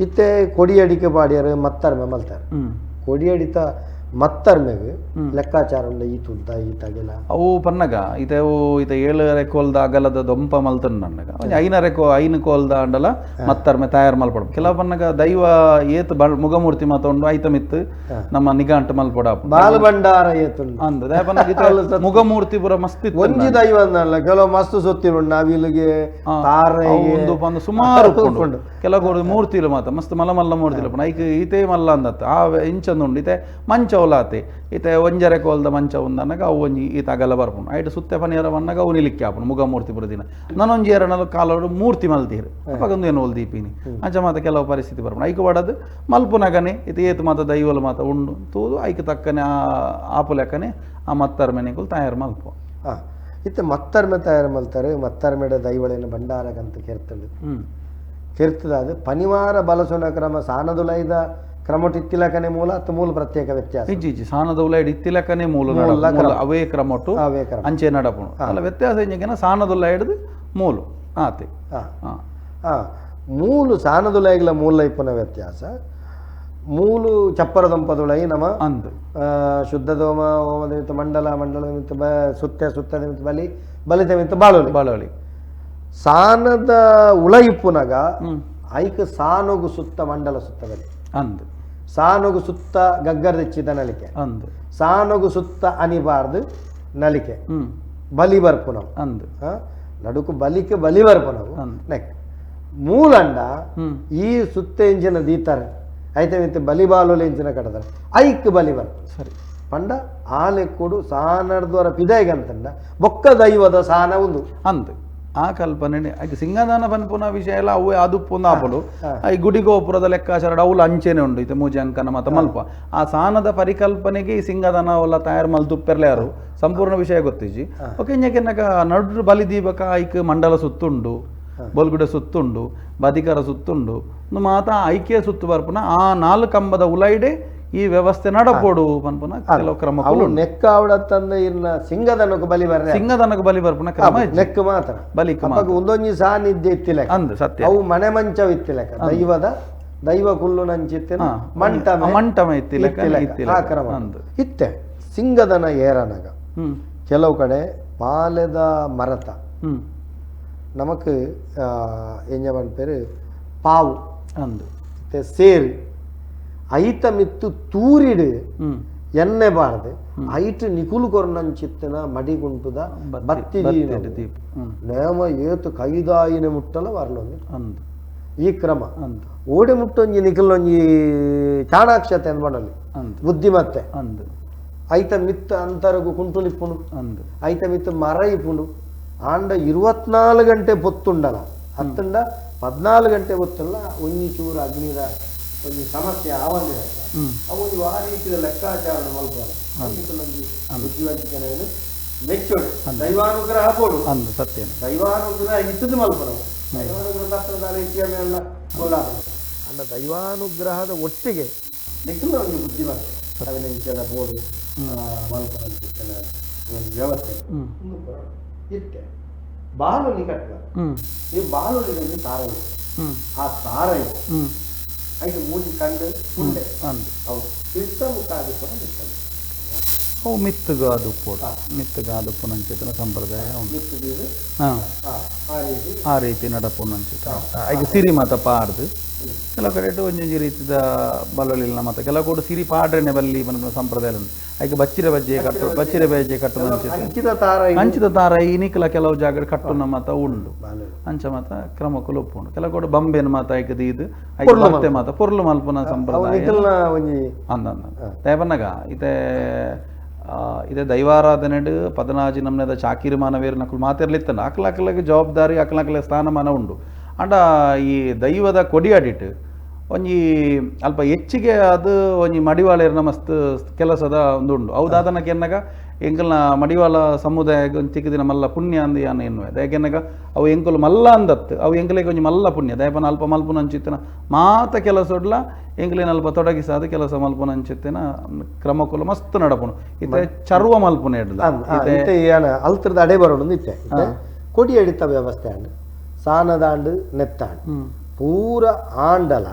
ಇತ್ತೆ ಕೊಡಿಯಡಿಕೆ ಪಾಡ್ಯಾರ ಮತ್ತರ್ಮೆ ಮಲ್ತಾರೆ. ಕೊಡಿಯಡಿತ ಮತ್ತರ್ಮೆಗ್ ಲೆಕ್ಕಾಚಾರ ಉಂಡ ಈ ತುದ್ದ ಈ ತಗೆಲ ಅವು ಪನ್ನಗ ಇತ್ತೆ ಅವು ಇತ್ತೆ ಏಳರೆ ಕೋಲ್ದ ಅಗಲದ ದೊಂಪ ಮಲ್ತನ್ ನನ್ನಗ ಒಂಜಿ ಐನರೆ ಕೋ ಐನು ಕೋಲ್ದ ಅಂಡಲ ಮತ್ತರ್ಮೆ ತಯಾರು ಮಲ್ಪಡ. ಕೆಲವು ಪನ್ನಗ ದೈವ ಏತ್ ಮುಗಮೂರ್ತಿ ಮಾತ ಉಂಡು ಐತ ಮಿತ್ತು ನಮ್ಮ ನಿಗಾಂಟು ಮಲ್ಪಡ. ಬಾಲ ಭಂಡಾರ ಏತುಂಡು ಅಂದ್ ದಾಯ ಪನ್ನಗ ಇತ್ತೆ ಮುಗಮೂರ್ತಿ ಪೂರ ಮಸ್ತ್ ಇತ್ತು. ಒಂಜಿ ದೈವ ಅಂದಲ್ಲ, ಕೆಲವು ಮಸ್ತ್ ಸೊತ್ತಿರು ನವಿಲಿಗೆ ತಾರೆಗೆ ಒಂದು ಪಂದು ಸುಮಾರು ಉಪ್ಪುಂಡು. ಕೆಲವು ಮೂರ್ತಿಲು ಮಾತ ಮಸ್ತ್ ಮಲ್ಲ ಮಲ್ಲ ಮೂರ್ತಿಲು ಉಪ್ಪುಂಡು. ಐಕ್ ಈತೆ ಮಲ್ಲ ಅಂದತ್ತು ಆ ಇಂಚಂದುಂಡು. ಇತ್ತೆ ಮಂಚ ಒಲಾತೆ ಇತ್ತೆ ಒಂಜರೆ ಕೋಲ್ದ ಮಂಚ ಉಂದನ್ನಗ ಅವು ಒಂಜಿ ಈತ ಅಗಲ ಬರ್ಪುಂಡು. ಐಟ್ ಸುತ್ತೆ ಪನಿಯರ ಬನ್ನಗ ಅವು ನಿಲಿಕ್ಕೆ ಆಪುಂಡು ಮುಗಮೂರ್ತಿ ಪೂರ ದಿನ. ನನೊಂಜಿ ಎರಡಲ್ಲ ಕಾಲೋಡು ಮೂರ್ತಿ ಮಲ್ತೀರು ಅಪಗ ಒಂದು ಏನು ದೀಪಿನಿ ಅಂಚ ಮಾತ ಕೆಲವು ಪರಿಸ್ಥಿತಿ ಬರ್ಪುಂಡು. ಐಕ್ ಬಡದು ಮಲ್ಪುನಗನೆ ಇತ್ತೆ ಏತ್ ಮಾತ ದೈವಲು ಮಾತ ಉಂಡು ತೂದು ಐಕ್ ತಕ್ಕನೆ ಆ ಆಪು ಲೆಕ್ಕನೆ ಆ ಮತ್ತರ್ಮೆನೆಗುಲು ತಯಾರು ಮಲ್ಪು. ಇತ್ತೆ ಮತ್ತರ್ಮೆ ತಯಾರು ಮಲ್ತಾರೆ. ಮತ್ತರ್ಮೆಡ ದೈವಳೇನ ಭಂಡಾರಗಂತ ಕೆರ್ತುಂಡು. ಕೆರ್ತದ ಅದು ಪನಿವಾರ ಬಲಸುನ ಕ್ರಮ ಸಾನದುಲೈದ ಕ್ರಮಟ್ ಇತ್ತಿಲಕನೆ ಮೂಲ ಅತ್ತ ಮೂಲ ಪ್ರತ್ಯೇಕ ವ್ಯತ್ಯಾಸ. ಇಜ್ಜಿ ಇಜ್ಜಿ ಸಾನದ ಉಲೈಡ್ ಇತ್ತಿಲಕನೆ ಮೂಲ ಮೂಲ ಅವೇ ಕ್ರಮೊಟ್ಟು ಅವೇ ಕ್ರಮ ಅಂಚೆ ನಡಪುಂಡು. ಅಲ್ಲ ವ್ಯತ್ಯಾಸ ಇಂಜಿಗೆನ ಸಾನದುಲ್ಲ ಹಿಡ್ದು ಮೂಲು ಆತೆ. ಮೂಲು ಸಾನದುಲೈಗ್ಲ ಮೂಲ ಇಪ್ಪುನ ವ್ಯತ್ಯಾಸ. ಮೂಲು ಚಪ್ಪರ ದಂಪದುಳೈ ನಮ ಅಂದು ಶುದ್ಧ ದೋಮ ಹೋಮದ ಮಿತ್ತು ಮಂಡಲ ಮಂಡಲದ ಮಿತ್ತು ಸುತ್ತೆ ಸುತ್ತದ ಮಿತ್ತು ಬಲಿ ಬಲಿತ ಮಿತ್ತು ಬಾಳುಲಿ ಬಾಳುಲಿ. ಸಾನದ ಉಳಯಿಪ್ಪುನಗ ಐಕ್ ಸಾನುಗು ಸುತ್ತ ಮಂಡಲ ಸುತ್ತ ಬಲಿ ಅಂದು ಸಾನುಗು ಸುತ್ತ ಗಗ್ಗರದಿಚ್ಚಿದ ನಲಿಕೆ ಅಂದು ಸಾನುಗು ಸುತ್ತ ಅನಿಬಾರ್ದು ನಲಿಕೆ ಬಲಿ ಬರ್ಪುನವು ಅಂದು ನಡುಕು ಬಲಿಕೆ ಬಲಿ ಬರ್ಪುನವು ನೆಕ್ ಮೂಲಂಡ ಈ ಸುತ್ತ ಎಂಜಿನ ದೀತಾರೆ ಐತೆ ಮಿತ್ತು ಬಲಿ ಬಾಲುಲು ಎಂಚಿನ ಕಡತಾರೆ ಐಕ್ ಬಲಿ ಬರ್ಪು. ಸರಿ ಪಂಡ ಆಲೆ ಕೊಡು ಸಾನರ್ದ್ವರ ಪಿದಾಯಿಗಂತಂಡ ಬೊಕ್ಕ ದೈವದ ಸಾನ ಒಂದು ಅಂದು ಆ ಕಲ್ಪನೆ. ಐಕ್ ಸಿಂಗದಾನ ಪನ್ಪುನ ವಿಷಯ ಎಲ್ಲ ಅವು ಅದು ಆಪುಂಡು. ಈ ಗುಡಿ ಗೋಪುರದ ಲೆಕ್ಕಾಚಾರ ಅವುಲು ಅಂಚೆನೆ ಉಂಡು. ಇತ್ತೆ ಮೂಜಿ ಅಂಕನ ಮಾತ ಮಲ್ಪ ಆ ಸಾನದ ಪರಿಕಲ್ಪನೆಗೆ ಈ ಸಿಂಗದಾನ ಅವಲ್ಲ ತಯಾರು ಮಲ್ತುಪ್ಪೆರ್ಲೆ ಯಾರು ಸಂಪೂರ್ಣ ವಿಷಯ ಗೊತ್ತಿಜ್ಜಿ. ಓಕೆ ಇಂಜಕೆನ್ನಕ ನಡು ಬಲಿ ದೀಪಕ ಐಕ್ ಮಂಡಲ ಸುತ್ತುಂಡು, ಬೋಲ್ಗುಡೆ ಸುತ್ತುಂಡು, ಬದಿಕರ ಸುತ್ತುಂಡು, ಮಾತ ಐಕ್ಯ ಸುತ್ತು ಬರ್ಪುನ ಆ ನಾಲ್ಕು ಕಂಬದ ಉಲೈಡೆ ಈ ವ್ಯವಸ್ಥೆ ನಡಪೋಡು ಪನ್ಪುನ ಕೆಲವು ಕ್ರಮ. ನೆಕ್ಕಾವಡತ್ತಂದ ಇನ್ನ ಸಿಂಗದನಕ್ಕೆ ಬಲಿ ಬರ್ರೆ ಸಿಂಗದನಕ್ಕೆ ಬಲಿ ಬರ್ಪುನ ಕ್ರಮ ನೆಕ್ ಮಾತ್ರ ಬಲಿ ಒಂದೊಂಜಿ ಸಾನ್ನಿಧ್ಯ ಇತ್ತಿಲ್ಲ ಅಂದು ಸತ್ಯ. ಅವು ಮನೆ ಮಂಚವ ಇತ್ತಿಲಕ ದೈವದ ದೈವ ಕುಲ್ಲು ನಂಚಿತ್ತಿನ ಮಂಟಮ ಮಂಟಮ ಇತ್ತಿಲಕ ಆ ಕ್ರಮ ಇತ್ತೆ. ಸಿಂಗದನ ಏರನಗ ಕೆಲವು ಕಡೆ ಪಾಲೆದ ಮರತ ನಮಕ್ ಎಂಜ ಪೇರು ಪಾವು ಅಂದು ಸೇರು ಐತ ಮಿತ್ತು ತೂರಿಡು ಎಣ್ಣೆ ಬಾರ್ದು ಐಟ್ ನಿಕುಲು ಕೊರ್ನಂಚಿತ್ತಿನ ಮಡಿಗುಂಟುದ ಬತ್ತಿ ನೇಮ ಏತು ಕೈದಾಯಿನ ಮುಟ್ಟಲ ವರ್ಲೊಂದು ಅಂದು ಈ ಕ್ರಮ. ಓಡೆ ಮುಟ್ಟೊಂಜಿ ನಿಕುಲೊಂಜಿ ಚಾಣಾಕ್ಷತೆ ಅಂದ್ಬಂಡಲ್ಲಿ ಬುದ್ಧಿಮತ್ತೆ ಅಂದು ಐತ ಮಿತ್ತ ಅಂತರಗು ಕುಂಟುಲಿಪ್ಪುಂಡು ಅಂದು ಐತ ಮಿತ್ತು ಮರ ಇಪ್ಪುಂಡು. ಆಂಡ 24 ಗಂಟೆ ಪೊತ್ತುಂಡಲ ಅತ್ತಂಡ 14 ಗಂಟೆ ಪೊತ್ತುಂಡ ಒಂಜಿ ಚೂರು ಅಗ್ನಿದ ಒಂಜಿ ಸಮಸ್ಯೆ ಆವಂದಿನ ಅವು ಒಂದು ಆ ರೀತಿಯ ಲೆಕ್ಕಾಚಾರ ಮಲ್ಪಲ್ಲ ಬುದ್ಧಿವಂತಿಕೆಯನ್ನು ಮೆಚ್ಚೋಡು ದೈವಾನುಗ್ರಹ ಕೊಡು ಅಂದು ಸತ್ಯ. ದೈವಾನುಗ್ರಹ ಇತ್ತದು ಮಲ್ಪನವು ದೈವಾನುಗ್ರಹ ತಪ್ಪದ ರೀತಿಯ ಮೇಳ ಅಂಡ ದೈವಾನುಗ್ರಹದ ಒಟ್ಟಿಗೆ ನಿಖಿಲ ಒಂದು ಬುದ್ಧಿವಂತ ಅವಿನ ಬೋರ್ಡು ಮಲ್ಪನ ಒಂದು ವ್ಯವಸ್ಥೆ ಇತ್ತೆ. ಬಾನುಲಿ ಕಟ್ಟುವ ಈ ಬಾನುಲಿ ತಾರ ಇದೆ. ಆ ತಾರ ಇದೆ ಐದು ಮೂಜಿ ಕಂಡು ಉಂಡೆ ಅವು ತೀರ್ಥ ಮುಖಾದಿ ಕೂಡ ಮಿತ್ತಂಡು ಅವು ಮಿತ್ತುಗಾದುಪ್ಪು ಮಿತ್ತುಗಾದುಪ್ಪುನಂಚಿತನ ಸಂಪ್ರದಾಯ ಉಂಟು. ಆ ರೀತಿ ನಡಪುನಂಚಿತ ಐಕ್ ಸಿರಿ ಮಾತ ಪಾಡ್ದು ಕೆಲವು ಕಡೆ ಒಂಜೊಂಜಿ ರೀತಿದ ಬಲ್ಲೊಲಿಲ್ಲ ಮಾತ ಕೆಲವು ಕೂಡ ಸಿರಿ ಪಾಡ್ರೆನೆ ಬಲ್ಲಿ ಪನ್ಪುನ ಸಂಪ್ರದಾಯ ಉಂಟು. ಐಕ್ ಬಚ್ಚಿರ ಬಜ್ಜೆ ಕಟ್ಟು ಬಚ್ಚಿರ ಬಜ್ಜೆ ಕಟ್ಟುನಂಚಿತ ಅಂಚಿದ ತಾರ ಇನಿಕಲ ಕೆಲವು ಜಾಗ ಕಟ್ಟುನ ಮಾತ ಉಂಡು. ಅಂಚ ಮಾತ ಕ್ರಮಕ್ಕುಲು ಉಪ್ಪುಂಡು. ಕೆಲವು ಕೂಡ ಬಂಬೆನ್ ಮಾತ ಐಕ್ ದೀದ್ ಐಕ್ ಬತ್ತೆ ಮಾತ ಪೊರ್ಲು ಮಲ್ಪುನ ಸಂಪ್ರದಾಯ ಅಂದ ದಯಪನ್ನಗ ಇತ್ತೆ ಇದೇ ದೈವಾರಾಧನೆಡು ಪದನಾಜಿ ನಮ್ನೆದ ಚಾಕಿರಿ ಮಾನವೇರು ನಕಲು ಮಾತಿರ್ಲಿತ್ತನ ಅಕ್ಲಕ್ಲಗೆ ಜವಾಬ್ದಾರಿ ಅಕ್ಲಕ್ಲೆ ಸ್ಥಾನಮಾನ ಉಂಡು. ಅಂಡ ಈ ದೈವದ ಕೊಡಿಯಾಡಿಟ್ಟು ಒಂಜಿ ಅಲ್ಪ ಹೆಚ್ಚಿಗೆ ಅದು ಒಂಜಿ ಮಡಿವಾಳೇರ್ನ ಮಸ್ತ್ ಕೆಲಸದ ಒಂದು ಉಂಡು. ಅವು ದಾದನ ಕೆನ್ನಗ ಎಂಕಲ್ನ ಮಡಿವಾಳ ಸಮುದಾಯ ಒಂಜಿ ತಿಕ್ಕಿದಿನ ಮಲ್ಲ ಪುಣ್ಯ ಅಂದು ಯಾನ್ ಎನ್ನುವೆ. ದಯಕೆನ್ನಗ ಅವು ಎಂಕುಲು ಮಲ್ಲ ಅಂದತ್ತು ಅವು ಎಂಕಲೆಗೆ ಒಂಜಿ ಮಲ್ಲ ಪುಣ್ಯ. ದಯಪನ ಅಲ್ಪ ಮಲ್ಪುನಂಚಿತ್ತಿನ ಮಾತ ಕೆಲಸೊಡ್ಲ ಎಂಕಲೇನ ಅಲ್ಪ ತೊಡಗಿಸಾದ ಕೆಲಸ ಮಲ್ಪುನಂಚಿತ್ತಿನ ಕ್ರಮಕುಲು ಮಸ್ತ್ ನಡಪುನು. ಇತ್ತೆ ಚರ್ವ ಮಲ್ಪುನ ಎಡ್ಲ ಇತ್ತೆ ಅಲ್ತ್ರದ ಅಡೆ ಬರೋಣ ಇತ್ತೆ ಕೊಡಿ ಅಡಿತ ವ್ಯವಸ್ಥೆ ಆಂಡ್ ಸಾನದಾಂಡು ನೆತ್ತಾಂಡು ಪೂರ ಆಂಡಲ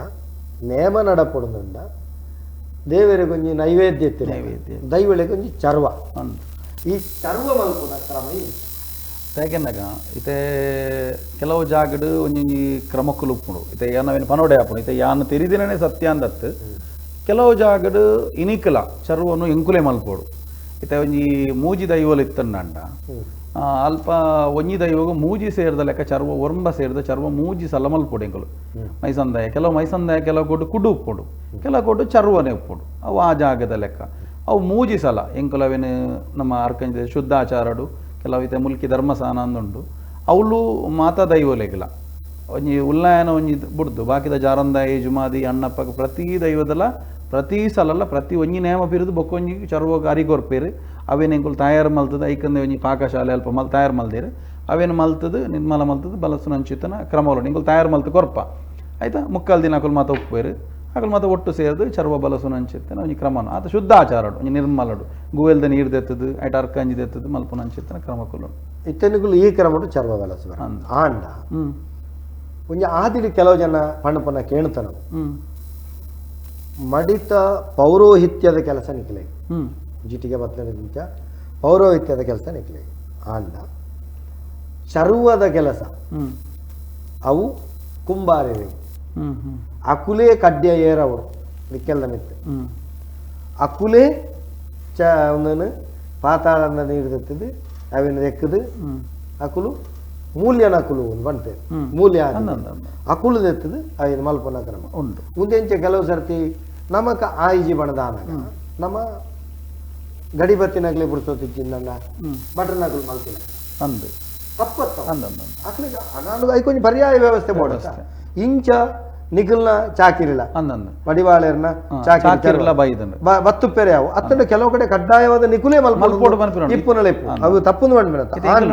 ನೇಮ ನಡಪೊಡುಂಡ ದೇವರಿಗೊಂಜಿ ನೈವೇದ್ಯ ನೈವೇದ್ಯ. ದೈವಳಿಗೊಂಜಿ ಚರ್ವ ಅಂದ್ ಈ ಚರ್ವ ಮಲ್ಪುನ ಕ್ರಮ ತೇಕೆನ್ನಗ ಇತ್ತೆ ಕೆಲವು ಜಾಗಡ್ ಒಂಜೊಂಜಿ ಕ್ರಮಕ್ಕುಲು ಉಪ್ಪುಂಡು ಇತ್ತೆ ಯಾನವೇನು ಪನೋಡೆ ಆಪುಂಡು ಇತ್ತೆ ಯಾನ್ ತೆರಿದಿನನೇ ಸತ್ಯ ಅಂದತ್ತು ಕೆಲವು ಜಾಗಡ್ ಇನಿಕಲ ಚರ್ವನು ಎಂಕುಲೆ ಮಲ್ಪೋಡು ಇತ್ತೆ ಒಂಜಿ ಮೂಜಿ ದೈವಲು ಇತ್ತಂಡ ಅಲ್ಪ ಒಂಜಿ ದೈವಗು ಮೂಜಿ ಸೇರ್ದ ಲೆಕ್ಕ ಚರ್ವ ಒರ್ಂಬ ಸೇರ್ದ ಚರ್ವ ಮೂಜಿ ಸಲ ಮಲ್ಪೋಡು ಎಂಕುಲು ಮೈಸಂದಾಯ ಕೆಲವು ಮೈಸಂದಾಯ ಕೆಲವು ಕೊಟ್ಟು ಕುಡು ಉಪ್ಪುಂಡು ಕೆಲವು ಕೊಟ್ಟು ಚರ್ವನೆ ಉಪ್ಪುಂಡು ಅವು ಆ ಜಾಗದ ಲೆಕ್ಕ ಅವು ಮೂಜಿ ಸಲ ಎಂಕುಲವೇನು ನಮ್ಮ ಅರ್ಕಂಜ ಶುದ್ಧಾಚಾರಡು ಕೆಲವು ಇತ್ತೆ ಮುಲ್ಕಿ ಧರ್ಮಸಾನ ಅಂದುಂಡು ಅವಳು ಮಾತಾ ದೈವಲೆಗ್ಲ ಒಂಜಿ ಉಲ್ಲಾಯನ ಒಂಜಿ ಬುಡ್ದು ಬಾಕಿದ ಜಾರಂದಾಯಿ ಜುಮಾದಿ ಅಣ್ಣಪ್ಪಗ ಪ್ರತಿ ದೈವದಲ ಪ್ರತಿ ಸಲಲ್ಲ ಪ್ರತಿ ಒಂಜಿ ನೇಮ ಪಿರಿದು ಬೊಕ್ಕೊಂಜಿ ಚರ್ವಗ ಅರಿಗೊರ್ಪೇರು ಅವೇನು ಎಂಕುಲು ತಯಾರು ಮಲ್ತದ ಐಕಂದೆ ಒಂಜಿ ಪಾಕಶಾಲೆ ಅಲ್ಪ ಮಲ್ ತಯಾರು ಮಲ್ದೇರು ಅವೇನು ಮಲ್ತದು ನಿರ್ಮಲ ಮಲ್ತದು ಬಲಸುನಂಚಿತನ ಕ್ರಮವಲು ಎಂಕುಲು ತಯಾರು ಮಲ್ತು ಕೊರ್ಪ ಆಯ್ತಾ ಮುಕ್ಕಾಲು ದಿನ ಅಕುಲು ಮಾತ ಒಪ್ಪೇರು ಅಕುಲು ಮಾತ ಒಟ್ಟು ಸೇರ್ದು ಚರ್ವ ಬಲಸುನಂಚಿತ್ತನ ಒಂಜಿ ಕ್ರಮನು ಆತ ಶುದ್ಧ ಆಚಾರಡು ಒಂಜಿ ನಿರ್ಮಲಡು ಗುವೆಲ್ದ ನೀರು ದೆತ್ತದು ಐಟ ಅರ್ಕಂಜಿ ದೆತ್ತದು ಮಲ್ಪುನಂಚಿತ್ತನ ಕ್ರಮಕುಲು ಇತ್ತೆನುಕುಲು ಈ ಕ್ರಮಡು ಚರ್ವ ಬಲಸುವ ಆಂಡ ಒಂಜಿ ಆದಿಡಿ ಕೆಲವು ಜನ ಪಣ್ಣಪನ್ನ ಕೇಳ್ತಾನ ಮಡಿತ ಪೌರೋಹಿತ್ಯದ ಕೆಲಸ ನಿಖಲೆ ಜಿಟಿಗೆ ಬತ್ತಲಿಂಚ ಪೌರೋಹಿತ್ಯದ ಕೆಲಸ ನಿಖಲೆ ಆಂಡ ಚರ್ವದ ಕೆಲಸ ಅವು ಕುಂಬಾರಿವೆ ಅಕುಲೇ ಕಡ್ಯ ಏರವರು ನಿಕ್ಕೆಲ್ಲ ಮಿತ್ತು ಅಕುಲೇ ಚ ಒಂದನು ಪಾತಾಳಂದ ನೀರು ತೆತ್ತದು ಅವಿನ ತೆಕ್ಕದು ಅಕುಲು ಮೂಲ್ಯನ ಅಕುಲು ಒಂದು ಬಂತೆ ಮೂಲ್ಯ ಅಕುಲು ತೆತ್ತದು ಅವಿನ ಮಲ್ಪನ ಕ್ರಮ ಉಂಟು ಮುಂದೆಂಚ ಕೆಲವು ಸರ್ತಿ ನಮಕ ಆಯಿಜಿ ಬಣದಾನ ನಮ್ಮ ಗಡಿಬತ್ತಿನಗಲೇ ಪುರ್ಸೊತ್ತಿಚ್ಚಿಂದಣ್ಣ ಬಟನ್ ಅಕುಲು ಮಲ್ತಿನ ಅಂದು ತಪ್ಪತ್ತ ಅಂದ ಅಂದ ಅಕ್ಲಿಗೆ ಅನಾನು ಐಕೊಂಜಿ ಪರ್ಯಾಯ ವ್ಯವಸ್ಥೆ ಬೋಡ ಇಂಚ ನಿಖಲ್ನ ಚಾಕಿರಿಲ್ಲ ಅಂದಂದು ಮಡಿವಾಳೆರ್ನ ಚಾಕಿರಿಲ್ಲ ಬೈದಂಡು ಬತ್ತುಪ್ಪೆರೆ ಅವು ಅತ್ತಂಡ ಕೆಲವು ಕಡೆ ಕಡ್ಡಾಯವಾದ ನಿಕುಲೇ ಮಲ್ಪೋಡು ಪನ್ಪಿನ ಇಪ್ಪುನಲೆಪ್ಪು ಅವು ತಪ್ಪುನು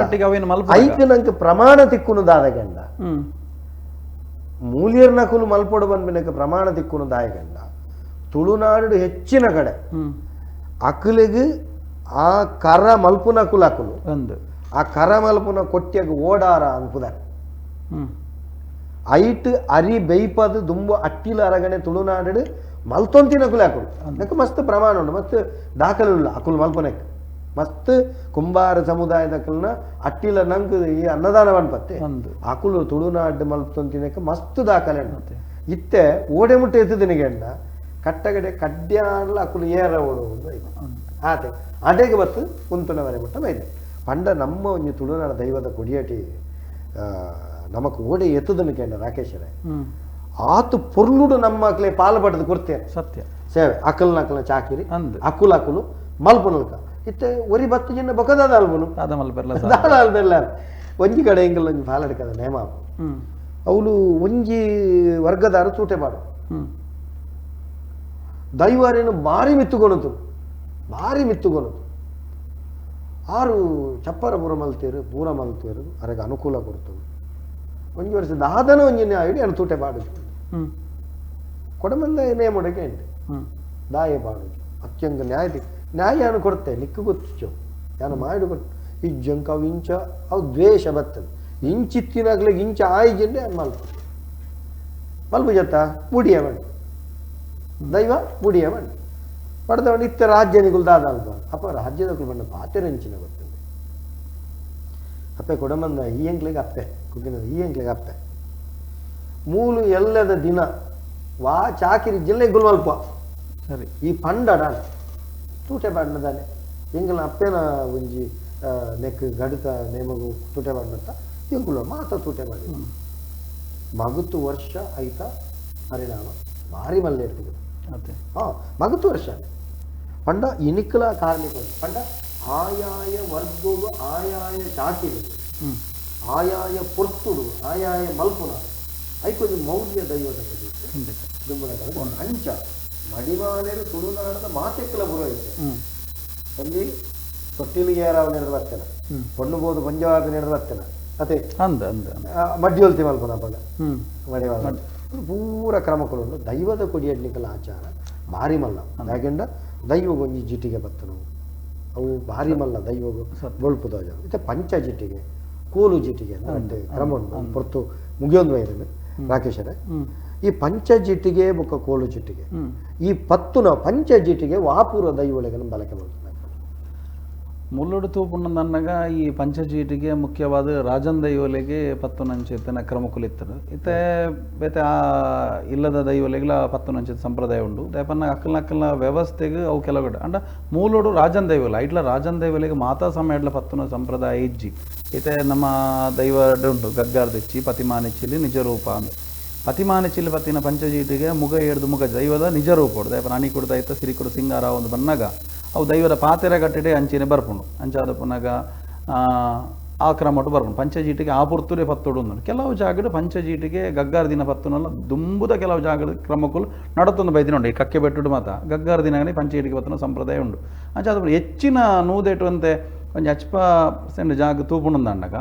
ಒಟ್ಟಿಗೆ ಅವೇನು ಮಲ್ಪ ಐಕ್ ನಂಗೆ ಪ್ರಮಾಣ ತಿಕ್ಕುನು ದಾದಗಂಡ ಮೂಲ್ಯರ್ನ ಕುಲು ಮಲ್ಪೋಡು ಬಂದ್ಬಿನಕ್ಕೆ ಪ್ರಮಾಣ ತಿಕ್ಕುನು ದಾಯಗಂಡ ತುಳುನಾಡು ಹೆಚ್ಚಿನ ಕಡೆ ಅಕುಲಿಗೆ ಆ ಕರ ಮಲ್ಪುನ ಕುಲ ಅಕುಲು ಅಂದು ಆ ಕರ ಮಲ್ಪುನ ಕೊಟ್ಟಿಯಾಗ ಓಡಾರ ಅನ್ಪುದಾರೆ ಐಟ್ ಅರಿ ಬೇಯ್ಪದು ದುಂಬು ಅಟ್ಟಿಲ ಅರಗಣೆ ತುಳುನಾಡು ಮಲ್ತೊಂತಿನ ಕುಲ ಅಕುಲು ಅದಕ್ಕೆ ಮಸ್ತ್ ಪ್ರಮಾಣ ಉಂಟು ಮಸ್ತ್ ದಾಖಲೆ ಉಳ್ಳ ಅಕುಲು ಮಲ್ಪನೆಕ್ ಮಸ್ತ್ ಕುಂಬಾರ ಸಮುದಾಯದ ಅಕುಲ್ನ ಅಟ್ಟಿಲ ನಂಗೆ ಈ ಅನ್ನದಾನ ಪನ್ಪತ್ತೆ ಅಕುಲು ತುಳುನಾಡು ಮಲ್ತೊಂತಿನಕ್ಕೆ ಮಸ್ತ್ ದಾಖಲೆ ಉಂಟು ಇತ್ತೆ ಓಡೆ ಮುಟ್ಟೆ ಎತ್ತದಿನಿಗೆ ಅಣ್ಣ ಕಟ್ಟಗಡೆ ಕಡ್ಯಾನ್ಲ ಅಕುಲು ಏರ ಓಡು ಆತೆ ಅಡೆಗೆ ಬತ್ತು ಕುಂತುನವರೆ ಮುಟ್ಟ ಬೈದೆ ಪಂಡ ನಮ್ಮ ಒಂಜಿ ತುಳುನಾಡ ದೈವದ ಕೊಡಿಯಟಿ ನಮಕ್ ಓಡೆ ಎತ್ತದನ್ನು ಕೇಂದ್ರ ರಾಕೇಶರೇ ಆತು ಪೊರ್ಲುಡು ನಮ್ಮ ಅಕ್ಲೆ ಪಾಲು ಪಡೆದು ಕೊಡ್ತೇನೆ ಸತ್ಯ ಸೇವೆ ಅಕಲ್ ನಕಲ್ನ ಚಾಕಿರಿ ಅಕುಲು ಅಕುಲು ಮಲ್ಪುನಲ್ಕ ಇತ್ತೆ ಒರಿ ಬತ್ತು ಜಿನ್ನ ಬೊಕದಾದ ಅಲ್ಬುನು ದಾದ ಮಲ್ಪೆರ್ಲ ದಾದ ಅಲ್ಬೆರ್ಲ ಒಂಜಿ ಕಡೆ ಎಂಗಲ್ ಒಂಜಿ ಪಾಲಡ್ಕದ ನೇಮ ಅವಳು ಒಂಜಿ ವರ್ಗದಾರು ತೂಟೆ ಪಾಡು ದೈವಾರೇನು ಭಾರಿ ಮಿತ್ತುಕೊಣತು ಭಾರಿ ಮಿತ್ತುಕೊಣತು ಆರು ಚಪ್ಪರ ಪೂರ ಮಲ್ತೇರು ಪೂರ ಮಲ್ತೇರು ಅರೆಗೆ ಅನುಕೂಲ ಕೊಡ್ತು ಒಂಜಿ ವರ್ಷ ದಾದನ ಒಂಜಿ ನ್ಯಾಯ ಅನು ತೂಟೆ ಪಾಡು ಕೊಡಮಂದ ನೇಮುಡಕ್ಕೆ ಉಂಟು ದಾಯೆ ಪಾಡು ಅತ್ಯಂತ ನ್ಯಾಯ ನ್ಯಾಯ ಕೊಡ್ತೆ ನಿಕ್ಕು ಗೊತ್ತು ಯಾನು ಮಾಡಿ ಕೊಟ್ಟು ಇಜ್ಜಂಕ ಅವು ಇಂಚ ಅವು ದ್ವೇಷ ಬರ್ತದೆ ಇಂಚಿತ್ತಿನಾಗ್ಲಿಗೆ ಇಂಚ ಆಯ್ಜಿಂಡೆ ಮಲ್ಪ ಮಲ್ಪು ಜತ್ತ ಬುಡಿಯ ಮಂಡಿ ದೈವ ಬುಡಿಯ ಮಂಡಿ ಪಡೆದವನು ಇತ್ತ ರಾಜ್ಯ ನಿಗುಲ್ ದಾದ ಅಲ್ಪ ಅಪ್ಪ ರಾಜ್ಯದ ಬಣ್ಣ ಪಾತೆರೆಂಚಿನ ಗೊತ್ತಂದೆ ಅಪ್ಪೆ ಕೊಡಮಂದ ಈ ಎಂಕ್ಲಿಗೆ ಅಪ್ಪೆ ಕುಗ್ಗಿನ ಈ ಎಂಕ್ಲಿಗೆ ಅಪ್ಪೆ ಮೂಲು ಎಲ್ಲದ ದಿನ ವಾ ಚಾಕಿರಿ ಜಿಲ್ಲೆ ಗುಲ್ಮಲ್ಪ ಸರಿ ಈ ಪಂಡಡ ತೂಟೆ ಬಾಡ್ನದಾನೆ ಎಂಗಲ ಅಪ್ಪೆನ ಒಂಜಿ ನೆಕ್ ಗಡಿತ ನೇಮಗು ತೂಟೆ ಬಾಡ್ನತ್ತ ಎಂಕುಲ ಮಾತ ತೂಟೆ ಮಾಡಿ ಮಗುತ್ತು ವರ್ಷ ಐತ ಪರಿಣಾಮ ಭಾರಿ ಮಲ್ಲೆ ಇರ್ತದೆ ಹಾಂ ಮಗುತ್ತು ವರ್ಷ ಪಂಡ ಇನಿಕಲ ಕಾರ್ಮಿಕ ಪಂಡ ಆಯಾಯ ವರ್ಗವು ಆಯಾಯ ಚಾಕಿರಿ ಆಯಾಯ ಪೊರ್ತುಡು ಆಯಾಯ ಮಲ್ಪುನ ಐಕೊಂಜಿ ಮೌಲ್ಯ ದೈವದ ದುಂಬುನ ಅಂಚ ಮಡಿವಾಳೆರು ತುಳುನಾಡದ ಮಾತೆಕ್ಕಲ ಪುರೋಹಿತ ಅಲ್ಲಿ ತೊಟ್ಟಿಲಿಗೆ ಯಾರಾವ ನಡೆದು ಬರ್ತೇನೆ ಪೊಣ್ಣು ಬೋದು ಪಂಜಾಬ್ ನಡೆದು ಬರ್ತೇನೆ ಅದೇ ಅಂದ ಅಂದ ಮಡ್ಯೋಲ್ತಿ ಮಲ್ಪುನ ಪಂಡ ಮಡಿವಾಳ ಪೂರ ಕ್ರಮಗಳು ದೈವದ ಕೊಡಿಯಡ್ನಿಕಲ ಆಚಾರ ಭಾರಿ ಮಲ್ಲ ಯಾಕೆಂಡ ದೈವಗೊಂಜಿ ಜಿಟಿಗೆ ಬತ್ತನು ಅವು ಭಾರಿ ಮಲ್ಲ ದೈವಗು ಬೊಳ್ಪುದ ಮತ್ತೆ ಪಂಚ ಜಿಟಿಗೆ ಕೋಲು ಜಿಟಿಗೆ ಅಂತ ಕ್ರಮ ಉಂಟು ಹೊರತು ಮುಗಿಯೊಂದು ಇದನ್ನು ರಾಕೇಶರೇ. ಈ ಪಂಚಜಿಟಿಗೆ ಬೊಕ್ಕ ಕೋಲು ಚಿಟ್ಟಿಗೆ ಈ ಪತ್ತುನ ಪಂಚಜಿಟಿಗೆ ವಾಪೂರ ದೈವೊಳಗೆ ಬಳಕೆ ಮಾಡ್ತಾರೆ. ಮುಲ್ಲುಡು ತೂಪುಂಡನ್ನಗ ಈ ಪಂಚಜೀಟಿಗೆ ಮುಖ್ಯವಾದ ರಾಜನ್ ದೈವಲೆಗೆ ಪತ್ತುನಂಚಿತನ ಕ್ರಮಕುಲಿತ್ತರು. ಇತ್ತೆ ಬೇತೆ ಆ ಇಲ್ಲದ ದೈವಲೆಗ್ಲ ಪತ್ತುನಂಚಿತ ಸಂಪ್ರದಾಯ ಉಂಡು. ದಯಪನ್ನ ಅಕ್ಕಲ್ನ ಅಕ್ಕಲ್ನ ವ್ಯವಸ್ಥೆಗೆ ಅವು ಕೆಲವು ಅಂಡ ಮೂಲೋಡು ರಾಜನ್ ದೈವಲ ಐಟ್ಲ ರಾಜನ್ ದೈವಲೆಗೆ ಮಾತಾ ಸಮಯಡ್ಲ ಪತ್ತುನ ಸಂಪ್ರದಾಯ ಇಜ್ಜಿ. ಇತ್ತೆ ನಮ್ಮ ದೈವ ಉಂಡು ಗಗ್ಗಾರ್ದೆಚ್ಚಿ ಪತಿಮಾನಿಚ್ಚಿಲಿ ನಿಜ ರೂಪ ಅಂದ್. ಪತಿಮಾನಿಚ್ಚಿಲಿ ಪತ್ತಿನ ಪಂಚಜೀಟಿಗೆ ಮುಗ ಏಡ್ದು ಮುಗ ದೈವದ ನಿಜ ರೂಪೋಡು. ದಯಪನ ಅಣಿ ಕೊಡು ದೈತ ಸಿರಿ ಕೊಡು ಸಿಂಗಾರ ಒಂದು ಬನ್ನಗ ಅವು ದೈವದ ಪಾತೆರ ಕಟ್ಟಿಡೆ ಅಂಚೆನೆ ಬರ್ಪುಂಡು. ಅಂಚಾದ ಪುನಗ ಆ ಕ್ರಮಟು ಬರ್ಪುಂಡು. ಪಂಚಜೀಟಿಗೆ ಆ ಪುರ್ತುರೆ ಪತ್ತುಡು ಉಂದು. ಕೆಲವು ಜಾಗಡ್ ಪಂಚಜೀಟಿಗೆ ಗಗ್ಗಾರ ದಿನ ಪತ್ತುನಲ್ಲ ದುಂಬುದ ಕೆಲವು ಜಾಗಡ್ ಕ್ರಮಕ್ಕುಲು ನಡತೊಂದು ಬೈದಿನ ಉಂಡು. ಈ ಕಕ್ಕೆ ಬೆಟ್ಟುಡು ಮಾತ ಗಗ್ಗಾರ ದಿನಗನೇ ಪಂಚಜೀಟಿಗೆ ಪತ್ತುನ ಸಂಪ್ರದಾಯ ಉಂಡು. ಅಂಚಾದ ಹೆಚ್ಚಿನ ನೂದೆಟುವಂತೆ ಒಂಜಿ ಅಚ್ಪ ಪರ್ಸೆಂಟ್ ಜಾಗ ತೂಪುಂಡು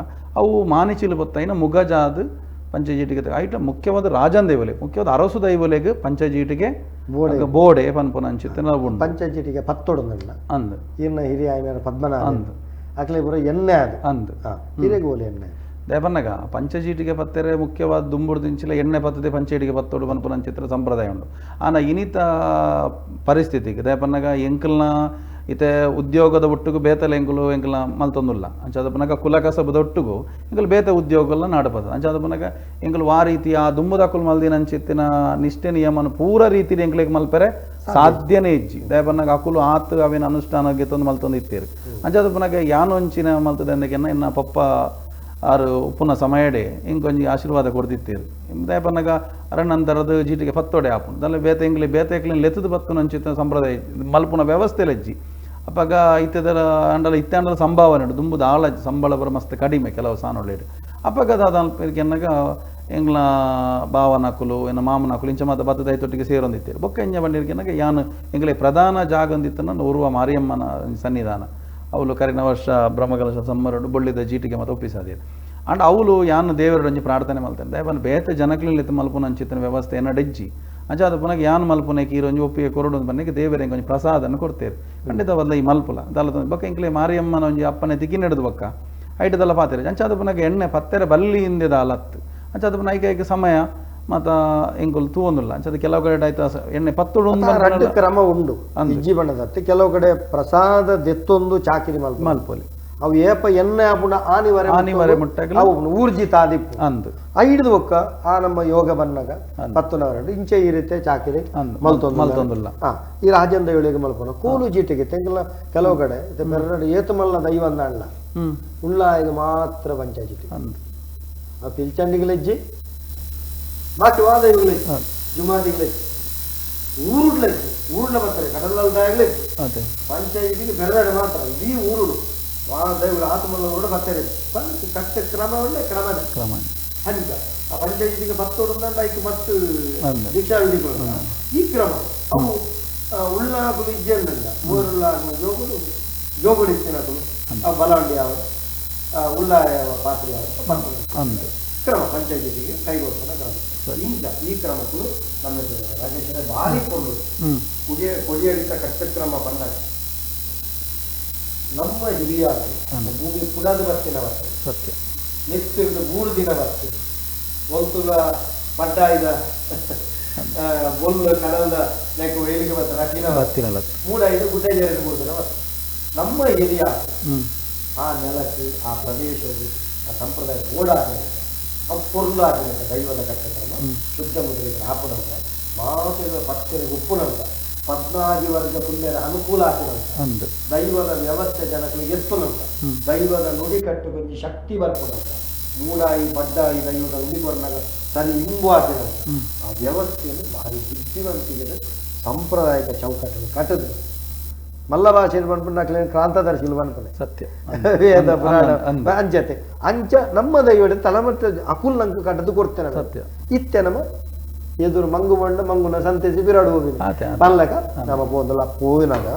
ಅವು ಮಾನಿಚಿಲು ಪೊತ್ತೈನ ಮುಗಜಾದ್ ಪಂಚಜೀಟಿಗೆ ಐಟ ಮುಖ್ಯವಾದ ರಾಜನ್ ದೈವಲೆ ಮುಖ್ಯವಾದ ಅರಸು ದೈವಲೆಗ್ ಪಂಚಜೀಟಿಗೆ ಬೋಡೆ ಪನ್ಪುನ ಅಂಚಿತ್ತನ ಉಂಡು. ಪಂಚಜೀಟಿಗೆ ಪತ್ತೊಡು ಅಂದ್ ಇನ್ನ ಹಿರಿಯ ಆಯ್ನಾರ ಪದ್ಮನಾಭ ಅಂದ್ ಅಕ್ಲೆ ಪೂರ ಎಣ್ಣೆ ಅದು ಅಂದ್ ಹಿರೇಗೋಲು ಎಣ್ಣೆ. ದೇವನ್ನಗ ಪಂಚಜೀಟಿಗೆ ಪತ್ತೆರೆ ಮುಖ್ಯವಾದ ದುಂಬುಡು ದಿಂಚಿಲ ಎಣ್ಣೆ ಪತ್ತದೆ ಪಂಚಜೀಟಿಗೆ ಪತ್ತೊಡು ಪನ್ಪುನ ಅಂಚಿತ್ರ ಸಂಪ್ರದಾಯ ಉಂಡು. ಆನ ಇನಿತ ಪರಿಸ್ಥಿತಿಗೆ ದೇಪನ್ನಗ ಎಂಕಲ್ನ ಇತ್ತೆ ಉದ್ಯೋಗದ ಒಟ್ಟುಗು ಬೇತಲ ಎಂಕುಲು ಎಂಕಲ್ನ ಮಲ್ತೊಂದುಲ್ಲ. ಅಂಚಾದ ಪುನಗ ಕುಲ ಕಸಬದ ಒಟ್ಟುಗು ಎಂಕುಲು ಬೇತೆ ಉದ್ಯೋಗಲ್ಲ ನಾಡಪದ. ಅಂಚಾದ ಪುನಗ ಎಂಕುಲು ವಾ ರೀತಿ ಆ ದುಂಬುದಕುಲು ಮಲ್ದಿನ ಅಂಚಿತ್ತಿನ ನಿಷ್ಠೆ ನಿಯಮನ ಪೂರ ರೀತಿಲಿ ಎಂಕ್ಲೆಗ್ ಮಲ್ಪೆರೆ ಸಾಧ್ಯನೇ ಇಜ್ಜಿ. ದಯಪನ್ನಗ ಅಕುಲು ಆತ್ ಅವಿನ ಅನುಷ್ಠಾನ ಗೆತ್ತೊಂದು ಮಲ್ತೊಂದು ಇತ್ತೇರು. ಅಂಚಾದ ಪುನಗ ಯಾನು ಅಂಚಿನ ಮಲ್ತದೆ ಅಂದಕೆನ್ನ ಇನ್ನ ಪಪ್ಪ ಆರು ಉಪ್ಪುನ ಸಮಯಡೆ ಇಂಕೊಂಜಿ ಆಶೀರ್ವಾದ ಕೊಡ್ತಿತ್ತೇರು. ದಯಪನ್ನಗ ಅರಣ್ಣಂತರದ ಜೀಟಿಗೆ ಪತ್ತೊಡೆ ಆಪುಂಡು. ದಾಲ ಬೇತೆ ಎಂಕ್ಲೆ ಬೇತೆ ಎಂಕ್ಲೆನ್ ಲೆತ್ತದ ಪತ್ತುನ ಅಂಚಿತ್ತಿನ ಸಂಪ್ರದಾಯ ಮಲ್ಪುನ ವ್ಯವಸ್ಥೆ ಲಜ್ಜಿ. ಅಪಗ ಇತ್ತೆದರ ಅಂಡಲ ಇತ್ತೆ ಅಂಡಲ ಸಂಭಾವನೆ ಉಂಟು. ದುಂಬುದ ಆಳ ಸಂಬಳ ಬರ ಮಸ್ತ್ ಕಡಿಮೆ ಕೆಲವು ಸಾನೊಳ್ಳೇಡು. ಅಪಗ ದಾದ ಕೆನ್ನಗ ಎಂಗ್ಲ ಭಾವನಕುಲು ಎನ್ನ ಮಾಮನಕುಲು ಇಂಚ ಮಾತ ಬತ್ತದ ಐತೊಟ್ಟಿಗೆ ಸೇರೊಂದಿತ್ತೇರು. ಬೊಕ್ಕ ಎಂಜ ಬಂಡಿರ್ಕೆನ್ನಗ ಯಾನು ಎಂಗ್ಲೆ ಪ್ರಧಾನ ಜಾಗ ಒಂದಿತ್ತನ ಉರುವ ಮಾರಿಯಮ್ಮನ ಸನ್ನಿಧಾನ. ಅವಳು ಕರಿನ ವರ್ಷ ಬ್ರಹ್ಮಕಲಶ ಸಮ್ಮರಡು ಬೊಳ್ಳಿದ ಜೀಟಿಗೆ ಮತ್ತು ಒಪ್ಪಿಸಾದಿರು. ಅಂಡ್ ಅವಳು ಯಾನು ದೇವರೊಂಜಿ ಪ್ರಾರ್ಥನೆ ಮಲ್ತೇನೆ ದಯಪನ ಬೇತೆ ಜನಕ್ಲೆನ್ ಮಲ್ಪುನ ಅಂಚಿತ್ತಿನ ವ್ಯವಸ್ಥೆ ಎನ್ನಡೆಜ್ಜಿ. ಅಂಚಾದ ಪುನಗ ಯಾನ್ ಮಲ್ಪುನ ಕೀರೊಂಜಿ ಒಪ್ಪಿಗೆ ಕೊರಡು ಬನ್ನಿಗೆ ದೇವರಿಗೆ ಒಂಜಿ ಪ್ರಸಾದನ್ನು ಕೊಡ್ತೇರು. ಖಂಡಿತ ಈ ಮಲ್ಪುಲ ದಾಲ ಬೊಕ್ಕ ಇಂಕ್ಲೆ ಮಾರಿಯಮ್ಮನ ಒಂಜಿ ಅಪ್ಪನೆ ತಿಕ್ಕಿನೆಡ್ದು ಬೊಕ್ಕ ಐಟದಲ್ಲ ಪಾತೆರೆ. ಅಂಚಾದ ಪುನಗ ಎಣ್ಣೆ ಪತ್ತೆರೆ ಬಲ್ಲಿ ಹಿಂದೆ ದಾಲತ್ತು. ಅಂಚಾದ ಪುನ ಐಕೆ ಐಕೆ ಸಮಯ ಮತ್ತ ಎಂಕುಲು ತೂವೊಂದುಲ್ಲ. ಅಂಚಾದ ಕೆಲವು ಕಡೆ ಆಯ್ತು ಎಣ್ಣೆ ಪತ್ತುಡು ರಡ್ಡ್ ಕ್ರಮ ಉಂಡು ಇಜ್ಜಿ ಬಣ್ಣದತ್ತೆ. ಕೆಲವು ಕಡೆ ಪ್ರಸಾದ ದೆತ್ತೊಂದು ಚಾಕಿರಿ ಮಲ್ಪೊಲಿ. ಅವು ಏಪ ಎಣ್ಣೆ ಆಪುಂಡ ಆನಿವರೆ ಆನಿವರೆ ಮುಟ್ಟಗಲ ಅವು ಊರ್ಜಿತ ಆದಿಪ್ಪು ಅಂದ್. ಐಡ್ದು ಬೊಕ್ಕ ಆ ನಮ್ಮ ಯೋಗ ಬನ್ನಗ ಪತ್ತುನವರೆಡು ಇಂಚೆ ಈ ರೀತಿ ಚಾಕಿರಿ ಮಲ್ತೊಂದು ಮಲ್ತೊಂದುಲ್ಲ. ಈ ರಾಜನ್ ದೈವಳಿಗೆ ಮಲ್ಪುನ ಕೋಲು ಜೀಟಿಗೆ ತೆಂಕಲ ಕೆಲವು ಕಡೆ ಬೆರಡು ಏತು ಮಲ್ಲ ದೈವ ಅಂದಾಂಡ್ಲ ಉಳ್ಳಾಯಿಗ ಮಾತ್ರ ಪಂಚಾಯತಿ ಅಂದ್. ಆ ಪಿಲ್ಚಂಡಿಗಲೆಜ್ಜಿ ಬಾಕಿ ವಾ ದೈವಗಲೆಜ್ಜಿ ಜುಮಾದಿಗಲೆಜ್ಜಿ ಊರುಡ್ಲೆಜ್ಜಿ ಊರುಡ್ಲ ಬರ್ತಾರೆ ಕಡಲಲ್ದಾಗಲೆಜ್ಜಿ ಪಂಚಾಯತಿಗೆ ಬೆರಡು ಮಾತ್ರ ಇಡೀ ಊರುಡು ವಾ ದೈವಗಳು ಆತ್ಮಲ್ಲ ಊರುಡು ಬರ್ತಾರೆ. ಕಟ್ಟ ಕ್ರಮ ಉಂಡೆ ಕ್ರಮನೇ ಕ್ರಮ ಅಂಚ ಆ ಪಂಚಾಯತಿಗೆ ಬತ್ತೋಡು ಐಕ್ ಮಸ್ತ್ ದೀಕ್ಷಾ ವಿಧಿಗಳು ಈ ಕ್ರಮ ಅವು ಉಳ್ಳಾಕುಲು ಇಜ್ಜಂದಂಡ ಮೂರುಳ್ಳಾಕುಲು ಜೋಗುಡು ಜೋಗುಡು ಇತ್ತಿನಕುಲು ಆ ಬಲಾಂಡಿ ಯಾವ ಉಳ್ಳಾಯ ಪಾತ್ರೆ ಯಾವ ಅಂದು ಕ್ರಮ ಪಂಚಾಯತಿಗೆ ಕೈಗೊಳ್ಳುವ ಕ್ರಮ. ಇಂಚ ಈ ಕ್ರಮಕ್ಕೂ ನಮ್ಮ ರಾಜೇಶ್ವರ ಭಾರಿ ಕೊಂಡು ಕೊಡಿಯಡಿತ ಕಟ್ಟಕ್ರಮ ಬಂದಾಗ ನಮ್ಮ ಹಿರಿಯಾರು ಭೂಮಿ ಪುಡದ ಬರ್ತಿನ ಬರ್ತೆ ಸತ್ಯ ನೆತ್ತಿರ್ದು 3 ದಿನ ಬರ್ತೆ ಒಲ್ತುಲ ಪಡ್ಡಾಯ್ದ ಬೊಲ್ಲು ಕಡಲ್ದ ಲೈಕ್ ವೇಲಿಗೆ ಬರ್ತಾರೆ ರಟ್ಟಿನ ಬರ್ತಿನಲ್ಲ ಮೂಡಾಯ್ದು ಗುಡ್ಡ ಜೇರಿದ 3 ದಿನ ಬರ್ತೆ. ನಮ್ಮ ಹಿರಿಯಾರು ಆ ನೆಲಕ್ಕೆ ಆ ಪ್ರದೇಶವು ಆ ಸಂಪ್ರದಾಯ ಓಡಾದ ಅವು ಪೊರ್ಲಾಗಿನ ದೈವದ ಕಟ್ಟಕ್ರಮ ಶುದ್ಧ ಮುದ್ರೆಗೆ ಹಾಪುನಂತ ಮಾತಿನ ಪತ್ತೆರಿಗೆ ಉಪ್ಪುನಂತ 14 ವರ್ಗ ಪುಣ್ಯರ ಅನುಕೂಲ ಆಪಿನಂತ ದೈವದ ವ್ಯವಸ್ಥೆ ಜನಗಳಿಗೆ ಎತ್ತುನಂತ ದೈವದ ನುಡಿಕಟ್ಟು ಕೊಂಚ ಶಕ್ತಿ ಬರ್ಪುನಂತ ಮೂಡಾಯಿ ಪಡ್ಡಾಯಿ ದೈವದ ನುಡಿ ಬರ್ನಾಗ ಸರಿ ಇಂಬು ಆಪಿನಂತ ಆ ವ್ಯವಸ್ಥೆಯನ್ನು ಭಾರಿ ಬುದ್ಧಿವಂತಿಗೆ ಸಾಂಪ್ರದಾಯಿಕ ಚೌಕಟ್ಟನ್ನು ಕಟ್ಟದು ಮಲ್ಲ ಭಾಷೆಯಲ್ಲಿ ಪನ್ಪುನ ಕ್ರಾಂತದರ್ಶಿಲು ಪನ್ಪುನೆ ಸತ್ಯ ವೇದ ಪುರಾಣ ಅಂಚತೆ ಅಂಚ ನಮ್ಮ ದೈವಡೆ ತಲಮಟ್ಟ ಅಕುಲ್ ನಂಗೆ ಕಟ್ಟದು ಕೊಡ್ತೇನೆ ಸತ್ಯ ಇತ್ತೆ ನಮ್ಮ ಎದುರು ಮಂಗು ಬಂಡ ಮಂಗುನ ಸಂತೇಸಿ ಬಿರಾಡು ಹೋಗಿನ ಪಲ್ಲಕ ನಮ್ಮ ಪೋದಲ ಪೋವಿನಾಗ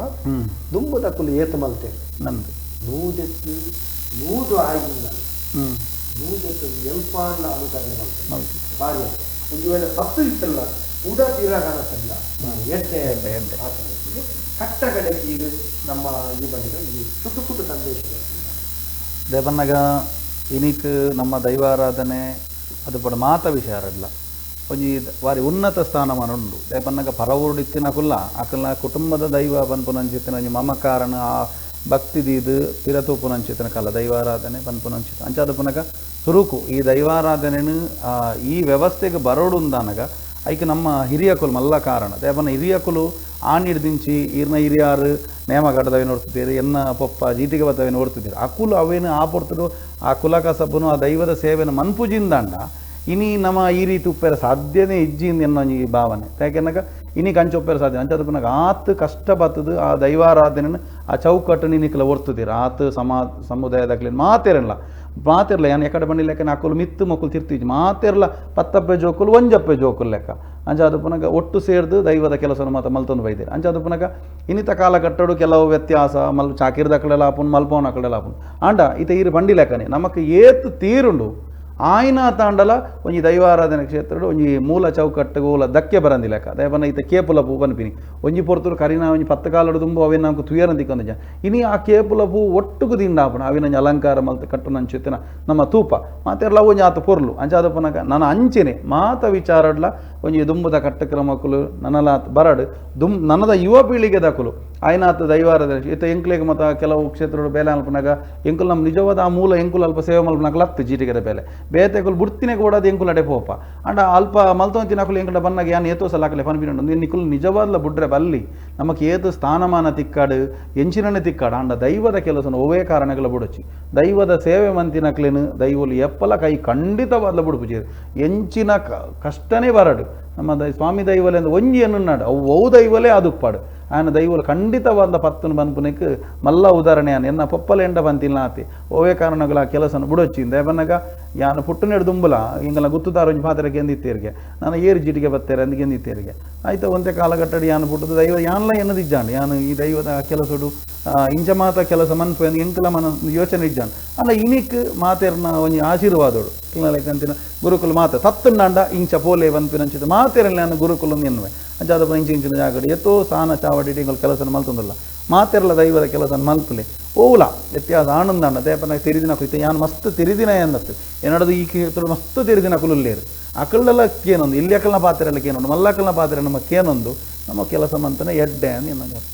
ದುಂಬುದ ಅಕುಲು ಏತು ಮಲ್ತೇವೆ ನಂದು ನೂದೆತ್ತು ನೂದು ಆಗಿಲ್ಲ ನೂದೆತ್ತು ಎಲ್ಪಾಂಡ ಅನುಕರಣೆ ಮಲ್ತೇವೆ ಭಾರಿ ಒಂದು ವೇಳೆ ತಪ್ಪು ಇತ್ತಲ್ಲ ಕೂಡ ತೀರಾ ಕಾಣತ್ತಲ್ಲ ಎಡ್ಡೆ ಎಡ್ಡೆ ಕಟ್ಟ ಕಡೆ ಈಗ ನಮ್ಮ ಈ ಬಂದಿರೋ ಈ ಚುಟುಕುಟು ಸಂದೇಶ. ದೇವನ್ನಗ ಇನಿಕ್ ನಮ್ಮ ದೈವಾರಾಧನೆ ಅದು ಪಡ ಮಾತ ವಿಚಾರ ಅಲ್ಲ. ಒಂಜಿ ವಾರಿ ಉನ್ನತ ಸ್ಥಾನಮಾನ ಉಂಡು. ದಾಯೆ ಪರವೂರುಡು ಇತ್ತಿನಕುಲ್ಲ ಅಕಲ್ನ ಕುಟುಂಬದ ದೈವ ಪನ್ಪುನಂಚಿತ್ತಿನ ಒಂಜಿ ಮಮಕಾರನ ಆ ಭಕ್ತಿ ದೀದ್ ಪಿರ ತೂಪುನಂಚಿತ್ತಿನ ಕಾಲ ದೈವಾರಾಧನೆ ಪನ್ಪುನಂಚಿತ್ತು. ಅಂಚಾದ ಪುನಗ ಸುರುಕು ಈ ದೈವಾರಾಧನೆನ್ ಈ ವ್ಯವಸ್ಥೆಗೆ ಬರೋಡು ಅಂದಾನಗ ಐಕ್ ನಮ್ಮ ಹಿರಿಯಕುಲು ಮಲ್ಲ ಕಾರಣ. ದಾಯೆ ಹಿರಿಯಕುಲು ಆನಿಡ್ದಿಂಚಿ ಈರ್ನ ಹಿರಿಯಾರು ನೇಮಗಡ್ಡದವೇನು ಓಡ್ತಿದ್ದೀರಿ, ಎನ್ನ ಪೊಪ್ಪ ಜೀಟಿಗೆ ಬತ್ತವೇನು ಓಡ್ತಿದ್ದೀರಿ, ಅಕುಲು ಅವೇನು ಆ ಪೊರ್ತುಡು ಆ ಕುಲಕಸಬನು ಆ ದೈವದ ಸೇವೆನ ಮನ್ಪುಜಿಂದಾಂಡ ಇನಿ ನಮ್ಮ ಈ ರೀತಿ ಉಪ್ಪೆರ ಸಾಧ್ಯನೇ ಇಜ್ಜಿ ಎನ್ನೋ ಈ ಭಾವನೆ. ಯಾಕೆನ್ನಗ ಇನಿ ಕಂಚ ಉಪ್ಪೆರ ಸಾಧ್ಯ ಅಂಚಾದ ಪುನಗ ಆತ್ ಕಷ್ಟ ಬತ್ತದು ಆ ದೈವಾರಾಧನೆನ ಆ ಚೌಕಟ್ಟನ್ನು ನಿಕ್ಲ ಒರ್ತುದೀರ ಆತ್ ಸಮುದಾಯದಕ್ಲೇನು ಮಾತೇರಲ್ಲ ಮಾತಿರ್ಲ ಯಾನ್ ಎಕಡೆ ಬಂಡಿ ಲೆಕ್ಕ ಅಕುಲು ಮಿತ್ತು ಮೊಕುಲು ತಿರ್ತಿಜಿ ಮಾತಿರ್ಲ ಪತ್ತಪ್ಪೆ ಜೋಕುಲು ಒಂಜಪ್ಪೆ ಜೋಕುಲು ಲೆಕ್ಕ. ಅಂಚಾದ ಪುನಗ ಒಟ್ಟು ಸೇರ್ದು ದೈವದ ಕೆಲಸನ ಮಾತ ಮಲ್ತೊಂದು ಬೈದಿರು. ಅಂಚಾದ ಪುನಗ ಇನ್ನಿತ ಕಾಲಘಟ್ಟಡು ಕೆಲವು ವ್ಯತ್ಯಾಸ ಮಲ್ ಚಾಕಿರ್ದಕಡೆಲ ಆಪುನು ಮಲ್ಪವನ ಕಡೆಲ ಆಪುನು ಆಂಡ ಇತ ಈರು ಬಂಡಿ ಲೆಕ್ಕನೆ ನಮಕ್ ಏತ್ ತೀರುಂಡು ಆಯ್ನ ತಾಂಡಲ ಒಂಜಿ ದೈವಾರಾಧನೆ ಕ್ಷೇತ್ರಡು ಒಂಜಿ ಮೂಲ ಚೌಕಟ್ಟು ಓಲ ಧಕ್ಕೆ ಬರಂದಿ ಲೆಕ್ಕ. ದಯಪನ ಈತ ಕೇಪುಲ ಪೂ ಪನ್ಪಿನಿ ಒಂಜಿ ಪೊರ್ತುಡು ಕರಿನ ಒಂಜಿ ಪತ್ತು ಕಾಲಡು ತುಂಬ ಅವೇನು ನಮಕ್ ತುಯರನ್ ತಿಕ್ಕೊಂದಿಜ್ಜ. ಇನಿ ಆ ಕೇಪುಲ ಪೂ ಒಟ್ಟುಗು ದಿಂಡಾಪುಣ ಅವಿನ ಒಂಜಿ ಅಲಂಕಾರ ಮಲ್ತ್ ಕಟ್ಟುನಂಚಿತ್ತಿನ ನಮ್ಮ ತೂಪ ಮಾತೆರ್ಲ ಒಂಜಿ ಆತ ಪೊರ್ಲು. ಅಂಚಾದ ಪುನಗ ನನ ಅಂಚೆನೆ ಮಾತ ವಿಚಾರಡ್ಲ ಒಂಜಿ ದುಂಬುದ ಕಟ್ಟಕ್ರಮಕ್ಕುಲು ನನಲ ಬರಡು ದುಂ ನನದ ಯುವ ಪೀಳಿಗೆ ದಕುಲು ಆಯ್ನಾತ ದೈವಾರಾಧನೆ ಈತ ಎಂಕ್ಲೆಗ್ ಮತ ಕೆಲವು ಕ್ಷೇತ್ರಡು ಬೇಲೆ ಅಲ್ಪನಾಗ ಎಂಕುಲು ನಮ್ಮ ನಿಜವಾದ ಆ ಮೂಲ ಎಂಕುಲು ಅಲ್ಪ ಸೇವೆ ಮಲ್ಪನಾಗ ಲತ್ತು ಜೀಟಿಗೆದ ಬೇಲೆ ಬೇತೆಕುಲು ಬುಡ್ತಿನೇ ಕೂಡ ಅದು ಎಂಕುಲು ಅಡೆ ಪೋಪ ಅಂಡ ಅಲ್ಪ ಮಲ್ತೊಂದು ತಿನ್ನಕುಲು ಎಂಕುಲ ಬನ್ನಾಗ ಯಾನ್ ಏತೋ ಸಲ ಆಕಲೆ ಪನ್ಪಿನ ನಿಕುಲು ನಿಜವಾದ್ಲ ಬುಡ್ರೆ ಬಲ್ಲಿ ನಮಕ್ ಏತು ಸ್ಥಾನಮಾನ ತಿಕ್ಕಾಡು ಎಂಚಿನನೆ ತಿಕ್ಕಾಡು ಅಂಡ ದೈವದ ಕೆಲಸನ ಒವೇ ಕಾರಣಗಳ ಬುಡಚಿ ದೈವದ ಸೇವೆ ಮಂತಿನಕ್ಲೇನು ದೈವಲು ಎಪ್ಪಲ ಕೈ ಖಂಡಿತವಾದ್ಲ ಬುಡುಪುಜೇರು ಎಂಚಿನ ಕಷ್ಟನೇ ಬರಡು ನಮ್ಮ ಸ್ವಾಮಿ ದೈವಲೆ ಅಂದ್ ಒಂಜಿ ಎನ್ನುನ್ನಾಡು ಅವು ಒವು ದೈವಲೇ ಅದುಪ್ಪಾಡು ಆಯನ ದೈವಲು ಖಂಡಿತವಾದ ಪತ್ತನು ಬನ್ಪುನೆಕ್ ಮಲ್ಲ ಉದಾಹರಣೆ ಯಾನ್ ಎನ್ನ ಪೊಪ್ಪಲ ಎಂಡ ಬಂತಿಲ್ಲ ಆತಿ ಒವೇ ಕಾರಣಗಳ ಆ ಕೆಲಸನ ಬುಡೊಚ್ಚಿ ದಯಬನ್ನಗ ಯಾನು ಪುಟ್ಟನೆಡು ದುಂಬುಲ ಇಂಗಲ ಗುತ್ತುದಾರ ಒಂಜಿ ಪಾತ್ರ ಗೆಂದಿತ್ತೇರಿಗೆ ನಾನು ಏರು ಜೀಟಿಗೆ ಬತ್ತೇರೆ ಅಂದ್ ಗೆಂದಿತ್ತೇರಿಗೆ ಆಯ್ತಾ ಒಂತೆ ಕಾಲಘಟ್ಟಡಿ ಯಾನು ಪುಟ್ಟದ ದೈವ ಯಾನ್ಲ ಎನ್ನದಿಜ್ಜಾಂಡ್ ಯಾನು ಈ ದೈವದ ಕೆಲಸಡು ಇಂಚ ಮಾತ ಕೆಲಸ ಮನ್ಪು ಎಂಕಲ ಮನ ಯೋಚನೆ ಇಜ್ಜಾಂಡ್ ಅಲ್ಲ ಇನಿಕ್ ಮಾತೇರ್ನ ಒಂಜಿ ಆಶೀರ್ವಾದೋಡು ಲೆಕ್ಕಂತಿನ ಗುರುಕುಲು ಮಾತ ತತ್ತುಂಡಾಂಡ ಇಂಚ ಪೋಲೆ ಪನ್ಪಿನಂಚಿತ ಮಾತೇರಲ್ಲ ನಾನು ಗುರುಕುಲು ಎನ್ನುವೆ ಅಂಚಾದ ಇಂಚ ಇಂಚಿನ ಜಾಗಡು ಎತ್ತೋ ಸಾನ ಚಾವಡಿ ಇಂಗಲ್ ಕೆಲಸನ ಮಲ್ತೊಂದಿಲ್ಲ ಮಾತೆರ್ಲ ದೈವದ ಕೆಲಸನ ಮಲ್ಪುಲೆ ಓಲ ವ್ಯತ್ಯಾಸ ಆನಂದಾಂಡ ದೇಪನ ತಿರಿದಿನ ಕುಯ್ತ ಯಾನ್ ಮಸ್ತ್ ತಿರಿದಿನ ಎಂದತ್ತು ಎನ್ನಡದು ಈ ಕ್ಷೇತ್ರ ಮಸ್ತ್ ತಿರಿದಿನ ಕುಲುಲ್ಲೇರು ಅಕಲ್ಲೆಲ್ಲ ಕೇನೊಂದು ಇಲ್ಲಿ ಅಕಲ್ನ ಪಾತ್ರೆಲ್ಲ ಕೇನೊಂದು ಮಲ್ಲಕಲ್ನ ಪಾತ್ರೆ ನಮ್ಮ ಕೇನೊಂದು ನಮ್ಮ ಕೆಲಸ ಮಂತನ ಎಡ್ಡೆ ಅಂದ್ ಎನ್ನ.